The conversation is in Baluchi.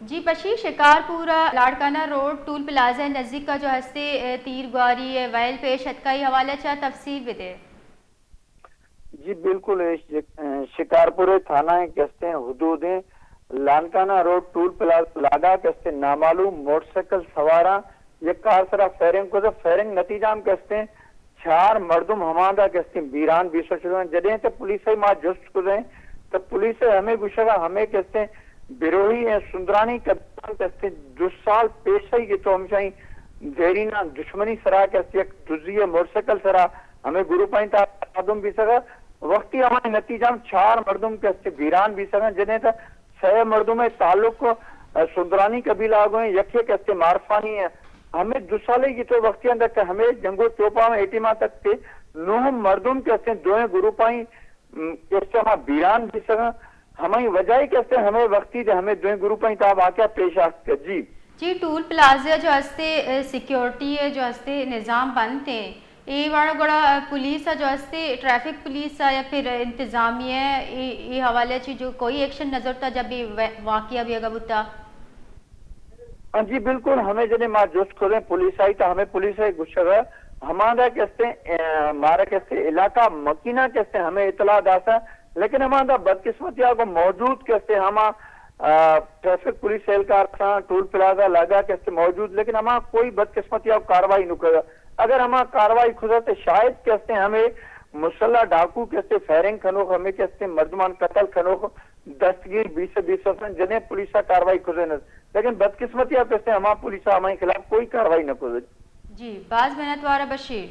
جی بشیر، شکارپور ء لاڑکانہ روڈ ٹول پلازہ ء نزیک ء جو ہستے، اے، تیر گواری ء ویل پیش اتکا، ای حوالہ چا تفصیل بدے۔ جی بالکل، اے ش-، اے شکارپور ء تھانہ ء کہ استیں حدود ء لانکانہ روڈ ٹول پلازہ لاگا کہ استیں نامعلوم موٹر سائیکل سواراں یک کار سرا فائرنگ کو، فائرنگ نتیجہ ہم کہ استیں چار مردم ہماندا کہ استیں بیران بیسہ شدن۔ جدیں تہ پولیس ء ما جست کتیں، تہ پولیس ء ہمے گوشگا ہمے کہ استیں بروہی ء سندرانی قبیلہ کہ استیں دو سال پیش ء کہ تو ہمشائی زہریناں دشمنی سرا کہ استیں یک دزی ء موٹر سائیکل سرا ہمے گروپانی تہا مردم بیسگا۔ وقتی ہمائی نتیجہ ہم چار مردم کہ استیں بیران بیسگا، جدیں تہ سئے مردم ء تعلق، ء، سندرانی قبیلہ ء گوں، یکے کہ استیں مارفانی ء۔ ہمے دو سالے کہ تو وقتی اندر کہ ہمے جنگ و چوپا میں ایٹی ماہ تک تھے، نو مردم کہ استیں دوئیں گروپائی، م، کہ استیں ہما بیران بیسگا، ہمائی وجہ کہ استیں ہمے وقتی دے ہمے دوئیں گروپائی تاب واقعہ پیش آتک۔ جی۔ جی، ٹول پلازہ جو ہستے، اے، سیکیورٹی ء جو ہستے نظام بنت ہیں، اے وڑ گڑا پولیس ء جو ہستے، ٹریفک پولیس ء یا پھر انتظامیہ ء اے، اے حوالہ چی جو کوئی ایکشن نظر تا جب یہ وا-، واقعہ بھی اگا بوتا؟ ہاں جی، بالکل، ہمیں جنے ما جست کریں پولیس آئی تا ہمیں پولیس ہے گشگا ہماندا کہ استیں، اے، مارا کہ استیں علاقہ مکینہ کہ استیں ہمیں اطلاع داسا، لیکن ہماندا بدقسمتی آگو موجود کہ استیں ہما آ، ٹریفک پولیس اہلکار ساں ٹول پلازہ لگا کہ استیں موجود، لیکن ہما کوئی بدقسمتی ء کاروائی نہ کتگ۔ اگر ہما کاروائی کتگ تو شاید کہ استیں ہمے مسلح ڈاکو کہ استیں فائرنگ کنوخ، ہمے کہ استیں مردمان قتل کنوخ دستگیر بیسہ بیسہ سن جنے پولیس ء کاروائی کتگ نہ۔ لیکن بدقسمتی ء کہ استیں ہما پولیس ء ہمائی خلاف کوئی کاروائی نہ کتگ۔ جی، باز منت وارا بشیر۔